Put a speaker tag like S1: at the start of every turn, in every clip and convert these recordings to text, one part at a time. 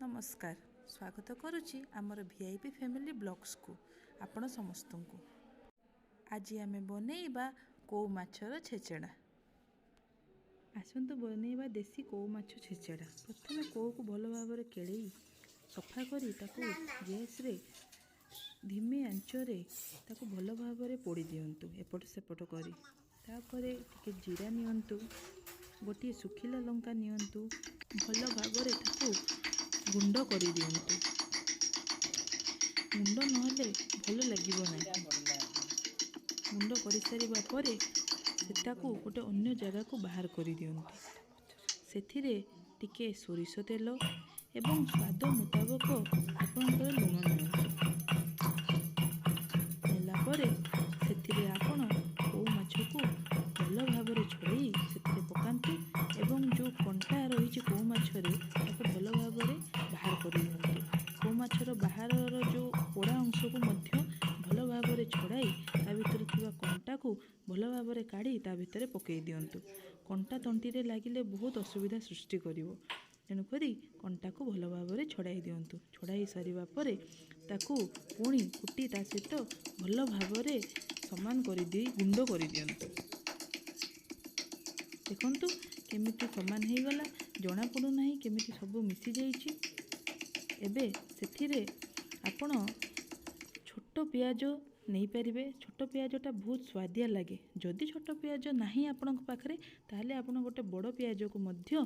S1: ନମସ୍କାର, ସ୍ୱାଗତ କରୁଛି ଆମର ଭିଆଇପି ଫ୍ୟାମିଲି ବ୍ଲଗ୍ସକୁ ଆପଣ ସମସ୍ତଙ୍କୁ। ଆଜି ଆମେ ବନେଇବା କଉ ମାଛର ଛେଚେଡ଼ା। ଆସନ୍ତୁ ବନେଇବା ଦେଶୀ କଉ ମାଛ ଛେଚେଡ଼ା। ପ୍ରଥମେ କଉକୁ ଭଲ ଭାବରେ କେଳେଇ ସଫା କରି ତାକୁ ଗ୍ୟାସ୍ରେ ଧିମି ଆଞ୍ଚରେ ତାକୁ ଭଲ ଭାବରେ ପୋଡ଼ି ଦିଅନ୍ତୁ ଏପଟ ସେପଟ କରି। ତାପରେ ଟିକେ ଜିରା ନିଅନ୍ତୁ, ଗୋଟିଏ ଶୁଖିଲା ଲଙ୍କା ନିଅନ୍ତୁ, ଭଲ ଭାବରେ ତାକୁ ଗୁଣ୍ଡ କରିଦିଅନ୍ତୁ। ଗୁଣ୍ଡ ନହେଲେ ଭଲ ଲାଗିବ ନାହିଁ। ଗୁଣ୍ଡ କରିସାରିବା ପରେ ସେଟାକୁ ଗୋଟେ ଅନ୍ୟ ଜାଗାକୁ ବାହାର କରିଦିଅନ୍ତୁ। ସେଥିରେ ଟିକେ ସୋରିଷ ତେଲ ଏବଂ ସ୍ୱାଦ ମୁତାବକ ଆପଣଙ୍କର ଲୁଣ ନିଅନ୍ତୁ। ନେଲା ପରେ ସେଥିରେ ଆପଣ କଉ ମାଛକୁ ଭଲ ଭାବରେ ଛଡ଼େଇ ସେଥିରେ ପକାନ୍ତୁ ଏବଂ ଯେଉଁ କଣ୍ଟା ରହିଛି କଉ ମାଛରେ, ତାକୁ ଭଲ ଭାବରେ ବାହାର କରିଦିଅନ୍ତୁ। କଉ ମାଛର ବାହାରର ଯେଉଁ ପୋଡ଼ା ଅଂଶକୁ ମଧ୍ୟ ଭଲ ଭାବରେ ଛଡ଼ାଇ ତା ଭିତରେ ଥିବା କଣ୍ଟାକୁ ଭଲ ଭାବରେ କାଢ଼ି ତା ଭିତରେ ପକାଇ ଦିଅନ୍ତୁ। କଣ୍ଟା ତଣ୍ଟିରେ ଲାଗିଲେ ବହୁତ ଅସୁବିଧା ସୃଷ୍ଟି କରିବ, ତେଣୁକରି କଣ୍ଟାକୁ ଭଲ ଭାବରେ ଛଡ଼ାଇ ଦିଅନ୍ତୁ। ଛଡ଼ାଇ ସାରିବା ପରେ ତାକୁ ପୁଣି କୁଟି ତା ସହିତ ଭଲ ଭାବରେ ସମାନ କରିଦେଇ ଗୁଣ୍ଡ କରିଦିଅନ୍ତୁ। ଦେଖନ୍ତୁ କେମିତି ସମାନ ହେଇଗଲା, ଜଣାପଡ଼ୁନାହିଁ କେମିତି ସବୁ ମିଶିଯାଇଛି। ଏବେ ସେଥିରେ ଆପଣ ଛୋଟ ପିଆଜ ନେଇପାରିବେ। ଛୋଟ ପିଆଜଟା ବହୁତ ସୁଆଦିଆ ଲାଗେ। ଯଦି ଛୋଟ ପିଆଜ ନାହିଁ ଆପଣଙ୍କ ପାଖରେ, ତାହେଲେ ଆପଣ ଗୋଟେ ବଡ଼ ପିଆଜକୁ ମଧ୍ୟ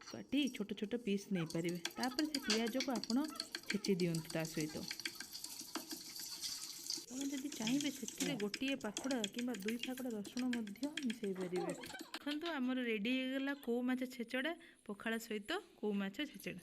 S1: କାଟି ଛୋଟ ଛୋଟ ପିସ୍ ନେଇପାରିବେ। ତାପରେ ସେ ପିଆଜକୁ ଆପଣ ଛେଚି ଦିଅନ୍ତୁ ତା ସହିତ। ଆପଣ ଯଦି ଚାହିଁବେ, ସେଥିରେ ଗୋଟିଏ ପାଖୁଡ଼ା କିମ୍ବା ଦୁଇ ଫାକୁଡ଼ା ରସୁଣ ମଧ୍ୟ ମିଶାଇ ପାରିବେ। ଦେଖନ୍ତୁ, ଆମର ରେଡ଼ି ହେଇଗଲା କଉ ମାଛ ଛେଚଡ଼ା। ପଖାଳ ସହିତ କଉ ମାଛ ଛେଚଡ଼ା।